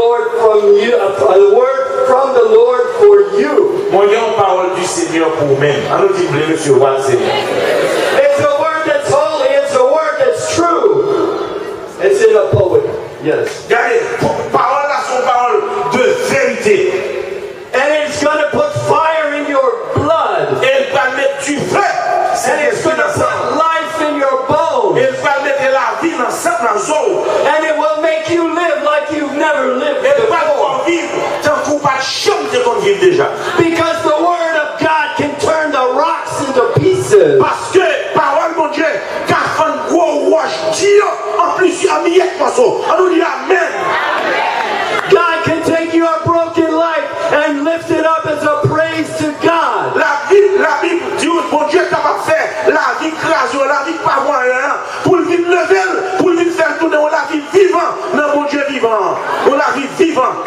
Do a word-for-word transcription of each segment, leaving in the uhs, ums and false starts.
Lord from you, a word from the Lord for you. Mwen gen yon pawòl du Seigneur pou ou menm. An nou di, m vle resevwa l, Senyè. It's a word that's holy. It's a word that's true. It's in a poet. Yes. Gade, pawòl la se yon pawòl de verite. And it's going to put fire in your blood. E l pral met dife. And it's going to put life in your bones. E l pral mete lavi nan san, nan zo w. And it will make you live like you've never lived before. E l pral fè w viv tankou w pa t janm te konn viv deja. Because the word of God can turn the rocks into pieces. Paske pawòl Bondye ka fann gwo wòch di yo an plizyè, an miyèt mòso. An nou di amèn. God can take your broken life and lift it up as a praise to God. Labib, Labib di w Bondye kapab fè lavi kraze w, lavi k pa vo anyen an, pou l vin leve l, pou l vin fè l tounen yon lavi vivan nan Bondye vivan an. Yon lavi vivan.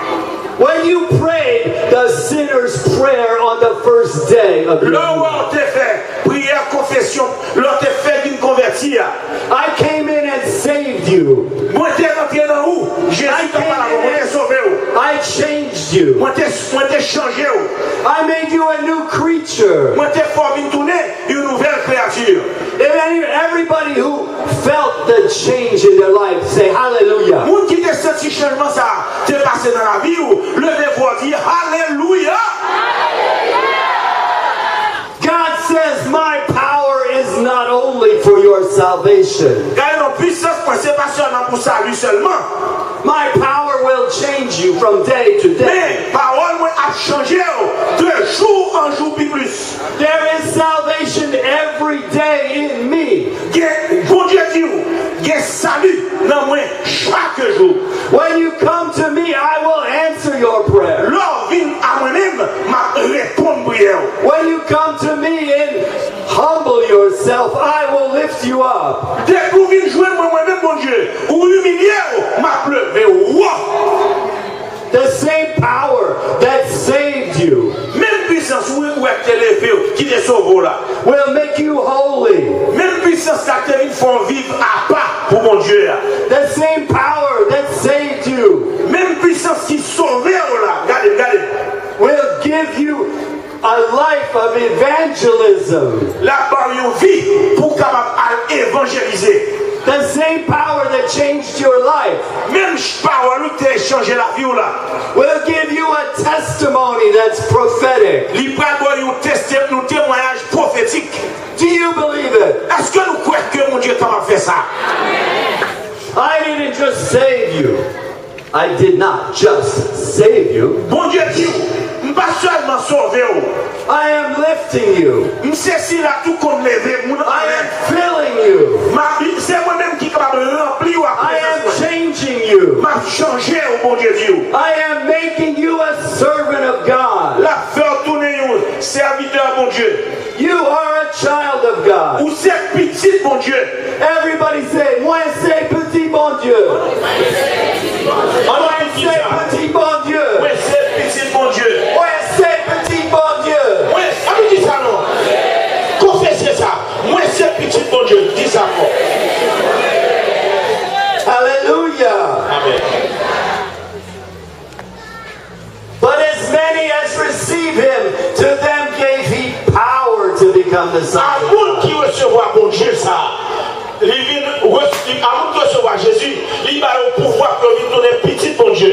When you prayed the sinner's prayer on the first day of your Lè w te fè priyè konfesyon, lè w te fè vin konvèti a. I came in and saved you. Mwen te rantre nan ou. Jezi te pale avè w. Mwen te sove w. I changed you. Mwen te, mwen te chanje w. I made you a new creature. Mwen te fè w vin tounen yon nouvèl kreyati. If any, everybody who felt the change in their life, say hallelujah. Moun ki te santi chanjman sa a te pase nan lavi w, leve vwa w di alelouya. God says, my power is not only for your salvation. Gade non, pwisans mwen se pa sèlman pou sali sèlman. My power will change you from day to day. Men pawòl mwen ap chanje w de jou an jou pi plis. There is salvation every day in me. Gen, Bondye di w, gen sali nan mwen chak jou. When you come to me, I will answer your prayer. Lè w vin a mwen menm, m ap reponn priyè w. When you come to me and humble yourself, I will lift you up. Depi w vin jwenn mwen, mwen menm Bondye, ou imilye w, m ap leve w wo. The same power that saved you. Menm pwisans ou wè ki te leve w, ki te sove w la. Will make you holy. Menm pwisans la ki te vin fè w viv apa pou Bondye a. The same power that saved you. Menm pwisans ki sove w la. Gade m, gade m. Will give you a life of evangelism. L ap ba w yon vi pou w kapab al evanjelize. The same power that changed your life Menm ch- pawòl ou te chanje lavi w la. Will give you a testimony that's prophetic. Li pral ba w yon teste- yon temwayaj pwofetik. Do you believe it? Èske nou kwè ke Bondye kapab fè sa? I didn't just save you. I did not just save you. Bondye di w, m pa sèlman sove w. I am lifting you. M se sila tou konn leve moun anlè. I am filling you. M ap, se mwen menm ki kapab ranpli w ak prezans mwen. I am changing you. M ap chanje w, Bondye di w. I am making you a servant of God. L ap fè w tounen yon sèvitè Bondye. You are a child of God. Ou se pitit Bondye. Everybody say, mwen se pitit Bondye. Mwen se pitit Bondye. Mwen se pitit Bondye. Mwen se pitit Bondye. Mwen, ann di sa non. Konfese sa. Mwen se pitit Bondye. Di sa fò. Alelouya. Amen. But as many as receive him, to them gave he power to become the sons of God. A moun ki resevwa Bondye sa, li vin res- li- a moun ki resevwa Jezi, li ba yo pouvwa pou yo vin tounen pitit Bondye.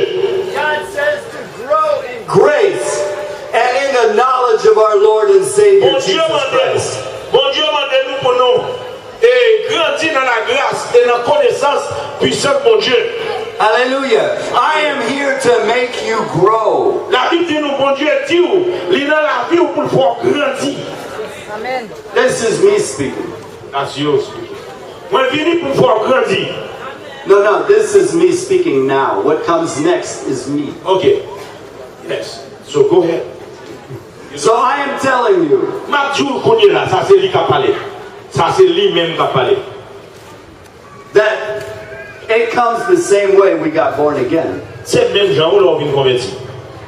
God says to grow in grace and in the knowledge of our Lord and Savior Jesus Christ. Bondye mande nou, Bondye mande nou pou nou e grandi nan lagras e nan konesans pwisans Bondye. Hallelujah. I am here to make you grow. Labib di nou, Bondye di w, li nan lavi w pou l fè w grandi. Amen. This is me speaking. That's you speaking. Mwen vini pou m fè w grandi. No, no, this is me speaking now. What comes next is me. Okay. Yes. So go ahead. So I am telling you. M ap di w kounye la, sa se li k ap pale. Sa se li menm k ap pale. That it comes the same way we got born again. Se menm jan wi lè w vin konvèti.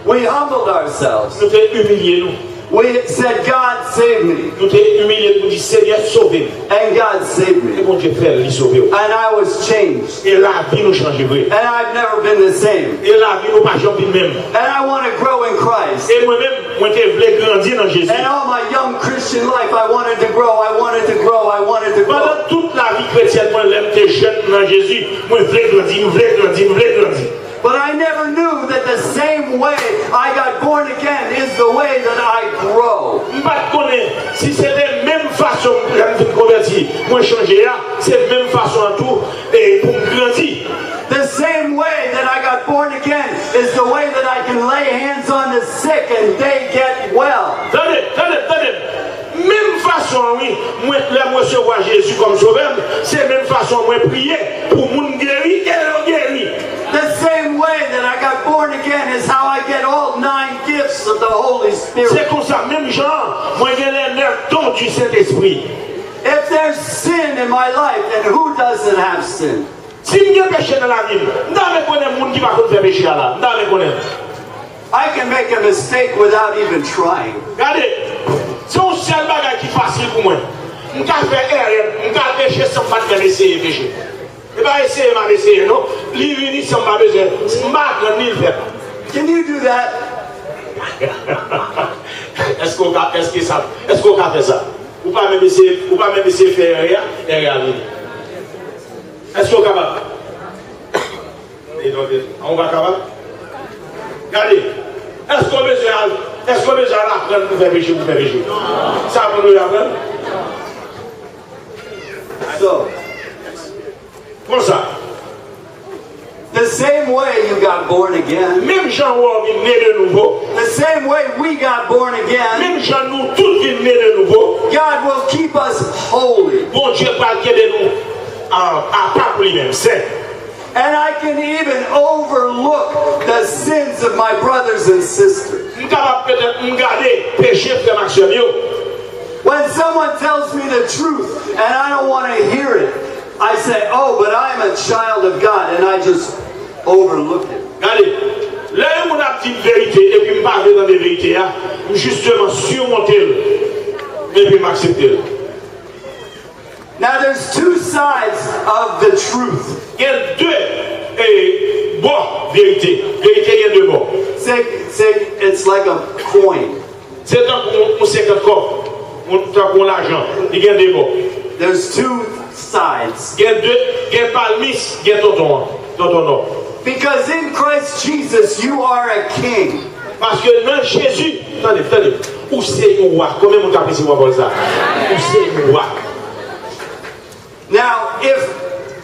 We humbled ourselves. Nou te imilye nou. We said, "God, save me." Nou te imilye n pou di, Senyè, sove m. And God saved E me. Bondye fè l, li sove w. And I was changed. E lavi nou chanje vre. And I've never been the same. E lavi nou pa janm vin menm. And I want to grow in Christ. E mwen menm, mwen te vle grandi nan Jezi. And all my young Christian life, I wanted to grow, I wanted to grow, I wanted to grow. Pandan tout lavi kretyèn mwen, lè m te jèn nan Jezi, mwen vle grandi, m vle grandi, m vle grandi. But I never knew that the same way I got born again is the way that I grow. M pa t konnen si se te menm fason lè m vin konvèti mwen chanje a, se menm fason an tou e pou m grandi. The same way that I got born again is the way that I can lay hands on the sick and they get well. Tande, tande, tande. Menm fason an, wi, mwen, lè m resevwa Jezi kòm Sovè m, se menm fason mwen priye pou moun geri e yo geri. The same way that I got born again is how I get all nine gifts of the Holy Se Spirit. Konsa, menm jan an, mwen gen lè nèf don du Sentespri. If there's sin in my life, and who doesn't have sin? Si m gen peche nan lavi m, m ta renmen konnen moun ki pa konn fè peche a la. M ta renmen konnen. I can make a mistake without even trying. Gade, se yon sèl bagay ki fasil pou mwen. M ka fè erè, m ka peche san m pa t menm eseye peche. E pa eseye m ap eseye non. Li vini san m pa bezwen, m pa aprann li l fèt. Can you do that? Èske w ka, èske sa, èske w ka fè sa? Ou pa menm eseye, ou pa menm eseye fè erè a, erè a vini. Èske w kapab? E non, e non. Ou pa kapab? Gade, èske w bezwen al, èske w bezwen al aprann pou fè peche, pou fè peche? Sa moun yo aprann? So, Konsa, the same way you got born again, menm jan w vin ne de nouvo, the same way we got born again, menm jan nou tout vin ne de nouvo, God will keep us holy. Bondye pral kenbe nou a, apa pou li menm, sen. And I can even overlook the sins of my brothers and sisters. M kapab petèt m gade peche frè m ak sè m yo. When someone tells me the truth and I don't want to hear it, I say, "Oh, but I'm a child of God," and I just overlook it. Gade, lè yon moun ap di m verite epi m pa vle tande verite a, m jisteman simonte l epi m aksepte l. Now, there's two sides of the truth. Gen de e, bò verite. Verite gen de bò. Say, say it's like a coin. Se tankou yon, yon senkant kòb, yon, tankou yon lajan. Li gen de bò. There's two sides. Gen de, gen palmis, gen tonton an. Tonton nò. Because in Christ Jesus, you are a king. Paske nan Jezi, tande, tande, ou se yon wa. Konbyen moun ka apresye pawòl sa? Ou se yon wa. Now, if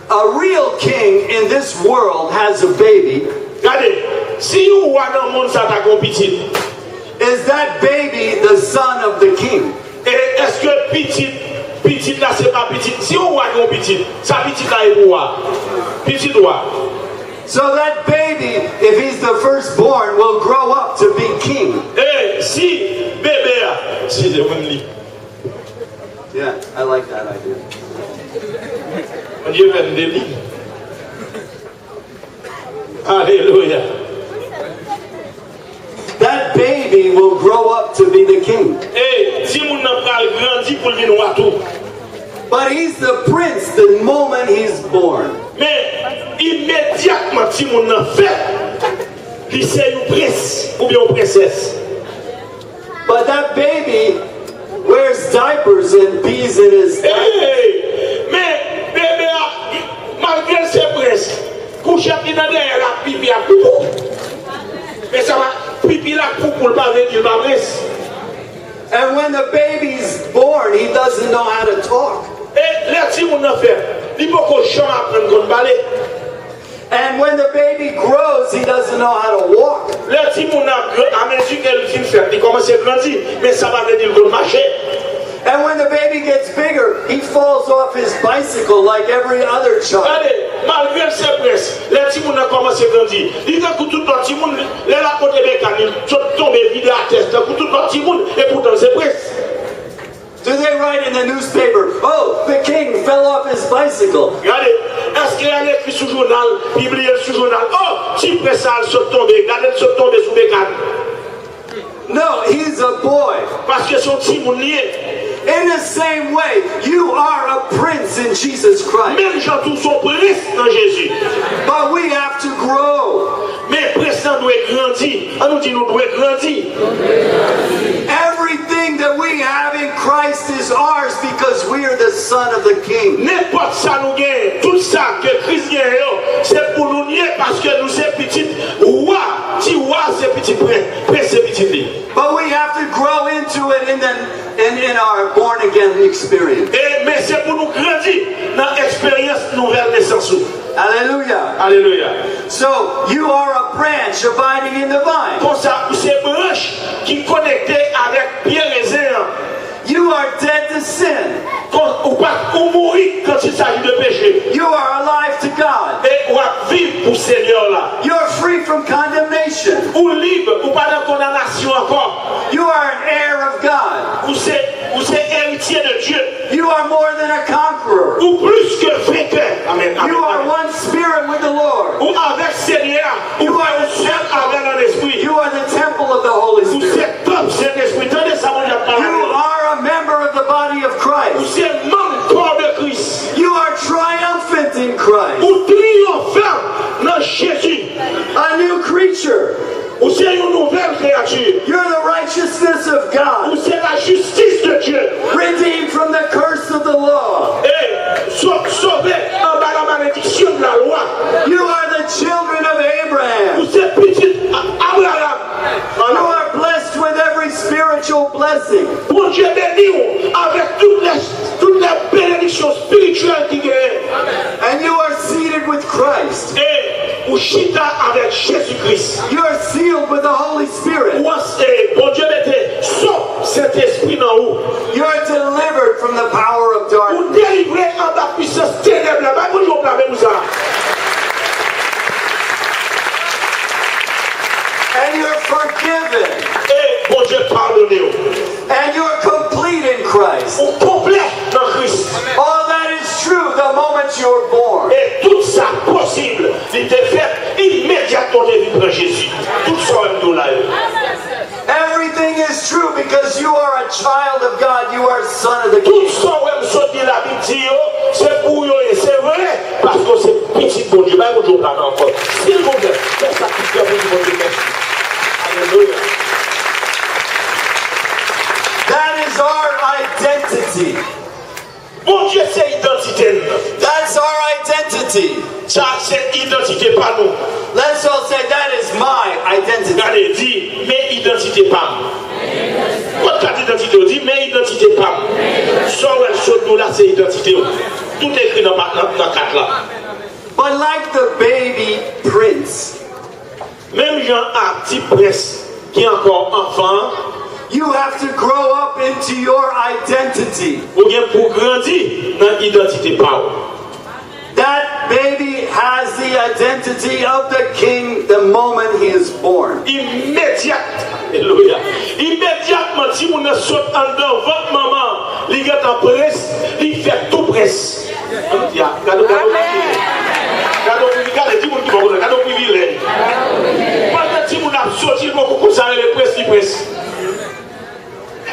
a real king in this world has a baby, Gade, si yon wa nan mond sa ta gen yon pitit, is that baby the son of the king? E èske pitit, pitit la se pa pitit? Si yon wa gen yon pitit, sa pitit la ye pou wa? Pitit wa. So that baby, if he's the firstborn, will grow up to be king. E si bebe a, si se mwen li. Yeah, I like that idea. Bondye fè m de li. Alelouya. That baby will grow up to be the king. E timoun nan pral grandi pou l vin wa tou. But he's the prince the moment he's born. Men imedyatman timoun nan fèt, li se yon prens oubyen yon prensès. But that baby wears diapers and pees in his Hey! Men bebe a, malgre l se prens, kouchèt li nan dèyè l ap pipi ap poupou. Men sa pa, pipi l ap poupou l pa vle di l pa prens. And when the baby's born, he doesn't know how to talk. E lè timoun nan fèt, li poko janm aprann konn pale. And when the baby grows, he doesn't know how to walk. Lè timoun nan ap gran, amezi ke l fin fèt, li kòmanse grandi, men sa pa vle di l konn mache. And when the baby gets bigger, he falls off his bicycle like every other child. Gade, malgre l se prens, lè timoun nan kòmanse grandi, li tankou tout lòt timoun, lè l ap monte bekàn, li sot tonbe vide atè, tankou tout lòt timoun, epoutan l se prens. Do they write in the newspaper, "Oh, the king fell off his bicycle"? Gade, èske y al ekri sou jounal, pibliye l sou jounal, oh, ti prens sa al sot tonbe, gade l sot tonbe sou bekàn. No, he's a boy. Paske se yon timoun li ye. In the same way, you are a prince in Jesus Christ. Menm jan tou, se yon prens nan Jezi. But we have to grow. Men prens lan dwe grandi. An nou di nou dwe grandi. Everything that we have in Christ is ours because we are the son of the king. Nenpòt sa nou genyen, tout sa ke Kris genyen yo, se pou nou li ye paske nou se pitit wa. Ti wa se pitit prens, prens se pitit li. But we have to grow into it in the in, in our born again experience. E, men se pou nou grandi nan eksperyans nouvèl nesans ou. Hallelujah. Alelouya. So you are a branch abiding in the vine. Konsa, ou se branch ki konekte avèk pye rezen an. You are dead to sin. Kon, ou pa, ou mouri quand il s'agit de péché. You are alive to God. E w ap viv pou Senyè w la. You're free from condemnation. Ou lib, ou pa nan kondanasyon ankò. You are an heir of God. Ou se, ou se eritye de Dye. You are more than a conqueror. Ou plis ke venkè. Amen. You are one spirit with the Lord. Ou avèk Senyè a. Ou fè yon sèl avè l an lespri. You are the temple of the Holy Spirit. Ou se tanp Sentespri. Tande sa Bondye ap pale avè w. You are a member of the body of Christ. Ou se manm kò de Kris. You are triumphant in Christ. Ou triyonfan nan Jezi. A new creature. Ou se yon nouvèl kreyati. You're the righteousness of God. Ou se lajistis de Dye. Redeemed from the curse of the law. E so-, sove anba la malediksyon de la lwa. You are the children of Abraham. Ou se pitit A-, Abraram. You are blessed with every spiritual blessing. Bondye beni w avèk tout lè, tout lè benediksyon espirityèl ki genyen. And you are seated with Christ. E ou chita avèk Jezi Kris. You are sealed with the Holy Spirit. Ou an-, e Bondye mete son Sentespri nan ou. You are delivered from the power of darkness. Ou delivre anba pwisans tenèb la. Bay Bondye yon bravo pou sa. And you're forgiven. E Bondye padone w. And you're complete in Christ. Ou konplè nan Kris. All that is true the moment you were born. E tout sa posib, li te fèt imedyatman w te vin pran Jezi. Tout sa w wè m di w la yo. Everything is true because you are a child of God, you are a son of the Tout king. Sa w wè m sot di Labib di yo, se pou w yo ye, se vre, paske w se pitit Bondye. Bay Bondye yon bravo ankò. Silvouplè, fè sa tout kè pou di Bondye mèsi. Alelouya. That is our identity. Bondye se idantite n. That's our identity. Sa se idantite pa nou. Let's all say, "That is my identity." Gade, di, "Men idantite pa m." Kot kat idantite w? Di, "Men idantite pa m." Sa w wè sou nou la, se idantite w. Tout ekri nan, nan, nan kat la. But like the baby prince, Menm jan ak ti prens ki ankò anfan an, you have to grow up into your identity. Ou gen pou grandi nan idantite pa w. That baby has the identity of the king the moment he is born. Imedyat, alelouya. Imedyatman timoun nan sot anndan vant manman an, li gentan prens, li fèt tou prens. Ann di a, gade, gade yon moun ki ri. Gade yon moun ki, gade, di moun ki bò kote, gade yon privilèj. Pandan timoun ap soti, l poko konn sa rele prens, li prens.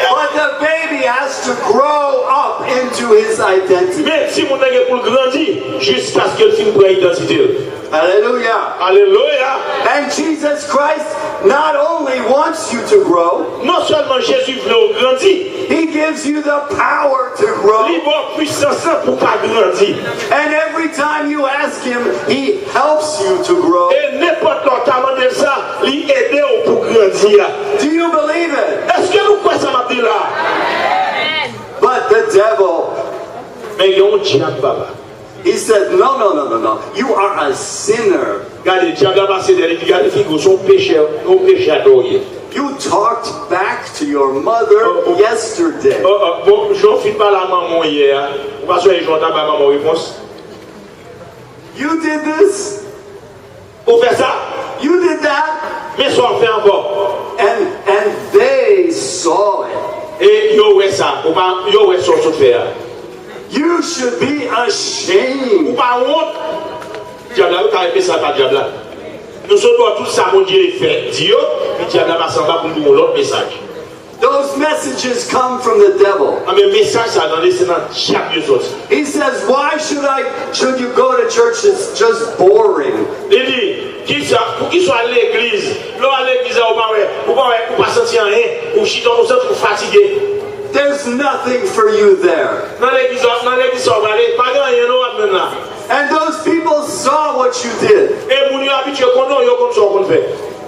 But the baby has to grow up into his identity. Men timoun nan gen pou l grandi jiskaske l fin pran idantite l. Hallelujah. Alelouya. And Jesus Christ not only wants you to grow, Non sèlman Jezi vle w grandi, He gives you the power to grow. Li ba w pwisans lan pou w ka grandi. And every time you ask Him, He helps you to grow. E nenpòt lè w ta mande l sa, li ede w pou w grandi a. Do you believe it? Èske nou kwè sa m ap di la? But the devil Men gen yon dyab, papa. He said, "No, no, no, no, no. You are a sinner." Gade, dyab la pase dèyè li, gade figi w, se yon pechè, yon pechè atò w ye. You talked back to your mother Oh, oh. yesterday. Oh, oh, bon, jan w fin pale a manman w yè a, ou pa sonje jan w ta bay manman w repons? You did this. Ou fè sa. You did that. Men sa w fè ankò. And, and they saw it. E yo wè sa. Ou pa, yo wè sa w sot fè a. You should be ashamed. Ou pa wont. Dyab la, yo ka rele sa pa dyab la. Yo sot bò tout sa Bondye fè di yo, epi dyab la pase anba pou l ba w yon lòt mesaj. Those messages come from the devil. Anben, mesaj sa a, tande, se nan dyab yo soti. He says, "Why should I, should you go to church? It's just boring." Li di, kisa, poukisa w al legliz? Lè w al legliz la, ou pa wè, ou pa wè, ou pa santi anyen, ou chita, ou santi w fatige. There's nothing for you there. Nan legliz, nan legliz sa w prale, pa gen anyen non w ap jwenn la. And those people saw what you did. E moun yo abitye konn ou, yo konn sa w konn fè.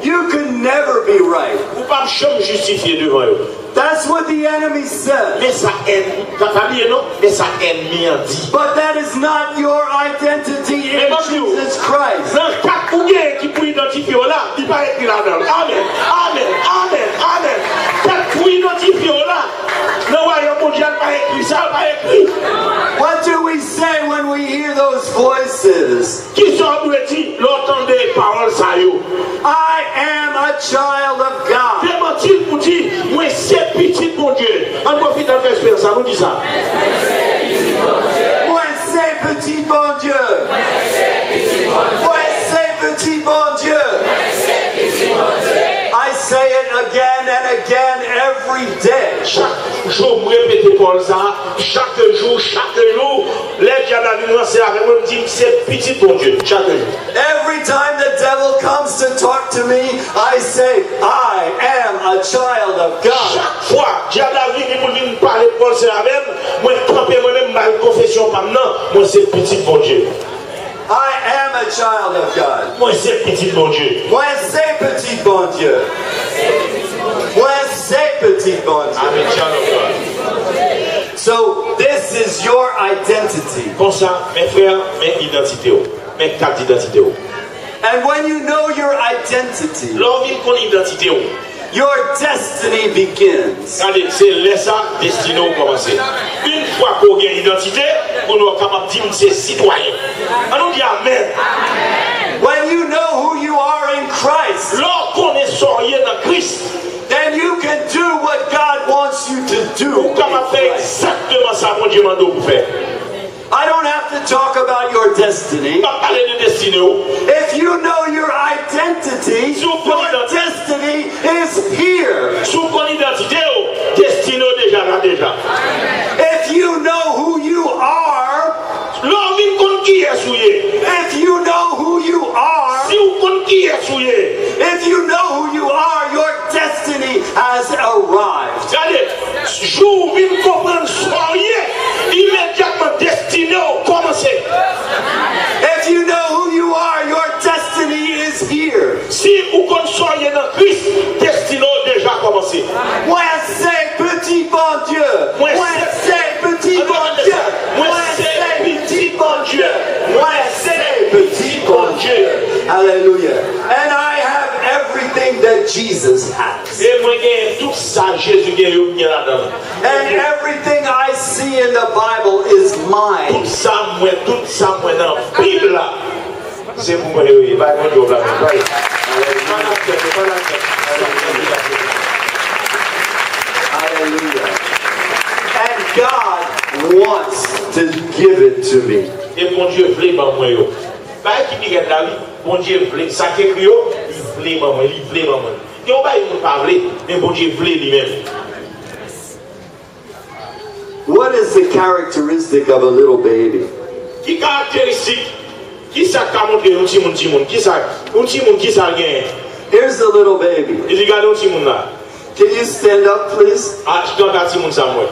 You could never be right. Ou p ap janm jistifye devan yo. That's what the enemy says. Men sa èn-, pa, pa bliye non, men sa ènmi an di. But that is not your identity in Jesus Christ. Men m ap di w, nan kat ou genyen ki pou idantifye w la, li pa ekri ladan l. Amèn, amèn, amèn, amèn. Kat pou idantifye w la, nan wayòm Bondye a, l pa ekri sa, l pa ekri. What do we say when we hear those voices? Kisa w dwe di lè w tande pawòl sa yo? I am a child of God. Demanti l pou di, "Mwen se pitit Bondye." Ann pwofite, ann fè eksperyans sa, nou di sa. Mwen se pitit Bondye. Mwen se pitit Bondye. I say it again and again every day. Chak jou, m repete pawòl sa a. Chak jou, chak jou, lè dyab la vin ranse avè mwen, m di, "M se pitit Bondye," chak jou. Every time the devil comes to talk to me, I say, "I am a child of God." Chak fwa dyab la vini pou l vin pale pawòl sa avè m, mwen kanpe mwen menm, m bay konfesyon pa m nan, mwen se pitit Bondye. I am a child of God. Mwen se pitit Bondye. Mwen se pitit Bondye. Mwen se pitit Bondye. I'm a child of God. So, this is your identity. Konsa, men frè, men idantite w. Men kat idantite w. And when you know your identity, lè w vin konn idantite w, your destiny begins. Gade, se lè sa destine w kòmanse. Yon fwa ke w gen idantite, kounye a w kapab di, "M se sitwayen." Ann nou di amèn. When you know who you are in Christ, lè w konnen sa w ye nan Kris, then you can do what God wants you to do. Ou kapab fè egzakteman sa Bondye mande w pou fè. I don't have to talk about your destiny. M p ap pale de destine w. If you know your identity, si w konn your idantite, destiny is here. Si w konn idantite w, destine w deja la deja. If you know who you are, lè w vin konn kiyès ou ye, if you know who you are, si w konn kiyès ou ye, if you know who you are, your destiny has arrived. Gade, jou w vin konprann sa w ye, imedyatman destine w kòmanse. If you know who you are, your destiny is here. Si ou konn sa w ye nan Kris, destine w deja kòmanse. Mwen se pitit Bondye. Mwen se pitit Bondye. Mwen se pitit Bondye. Mwen se pitit Bondye. Hallelujah. And I have everything that Jesus has. E mwen genyen tout sa Jezi gen yo, m gen ladan l. And everything I see in the Bible is mine. Tout sa m wè, tout sa m wè nan Bib la, se pou mwen yo ye. Bay Bondye yon aplodi. Bay. Hallelujah. Hallelujah. And God wants to give it to me. E Bondye vle ban mwen yo. Bagay ki pi rèd la, wi, Bondye vle. Sa k ekri yo, li vle ban mwen, li vle ban mwen. Gen yon bagay moun pa vle, men Bondye vle li menm. What is the characteristic of a little baby? Ki karakteristik, ki sa k ka montre yon timoun, timoun? Ki sa, yon timoun, ki sa l genyen? Here's the little baby. Li di, "Gade yon timoun la." Can you stand up, please? A, chita, timoun sa, mwen.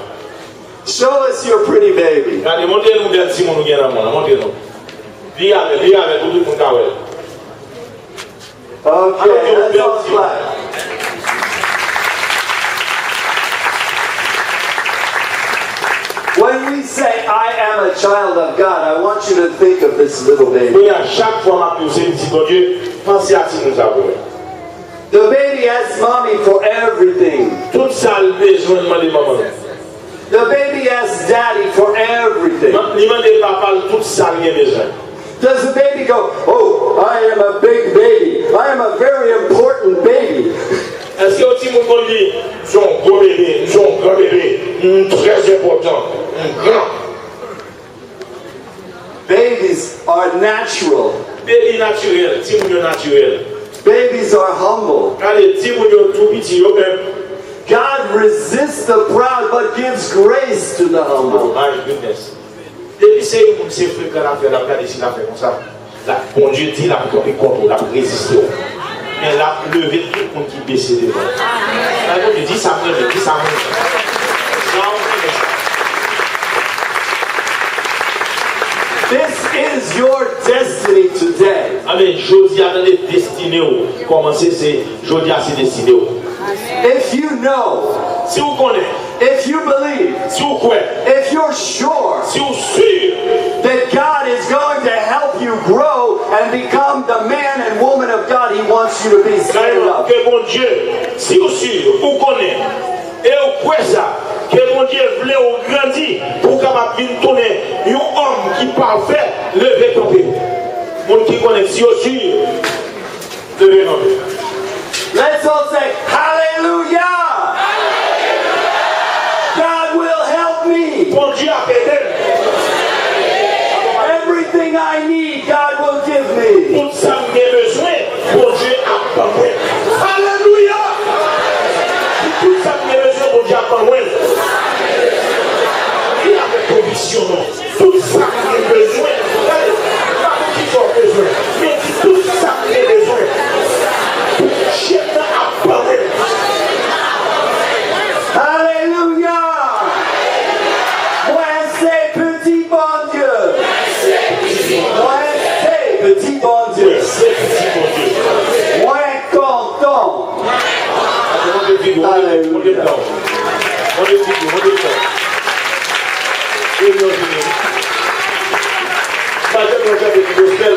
Show us your pretty baby. Gade, montre nou bèl timoun ou gen nan men w lan, montre nou. Li avè l, li avè l, pou tout moun ka wè l. Okay, let's all clap. When we say, "I am a child of God," I want you to think of this little baby. Kounye a, chak fwa m ap di w se pitit Bondye, panse a timoun sa pou mwen. The baby asks mommy for everything. Tout sa l bezwen, l mande manman l. The baby asks daddy for everything. Man-, li mande papa l tout sa l gen bezwen. Does the baby go, "Oh, I am a big baby. I am a very important baby"? Èske yon timoun konn di, "M se yon gwo bebe, m se yon gran bebe, m trè enpòtan, m gran"? Babies are natural. Bebi natirèl, timoun yo natirèl. Babies are humble. Gade, timoun yo tou piti, yo enb. God resists the proud but gives grace to the humble. Oh my goodness. Depi se yon moun se frekan l ap fè, l ap gade si l ap fè konsa. La, Bondye di l ap kanpe kont ou, l ap reziste w. Men l ap leve tout moun ki bese devan w. Sa Bondye di, sa m renmen, di sa m renmen. Sa m renmen sa. This is your destiny today. Amen. Jodi a, tande, destine w kòmanse, se jodi a, se destine w. If you know, si w konnen, if you believe, si w kwè, if you're sure, si w si, that God is going to help you grow and become the man and woman of God He wants you to be, stand up. Ke Bondye, si w si, ou konnen, e w kwè sa, ke Bondye vle w grandi pou w kapab vin tounen yon òm ki pafè, leve kanpe. Moun ki konnen, si yo si, leve kanpe. Let's all say, Hallelujah! God will help me. Bondye ap ede m. Everything I need, God will give me. Tout sa m gen bezwen, Bondye ap ban mwen. Alelouya! Tout sa m gen bezwen, Bondye ap ban mwen. Di avèk konviksyon non. Tout sa m gen bezwen. Gade, pa pou kisa w bezwen, men di tout sa m gen bezwen. Bondye nan ap ban mwen. Alelouya! Mwen se pitit Bondye. Mwen se pitit Bondye. Mwen se pitit Bondye. Mwen kontan. Monte figi w, monte, monte figi w. Monte figi w, monte figi w. Premye w vini. Sa te mwen chante ti gospel.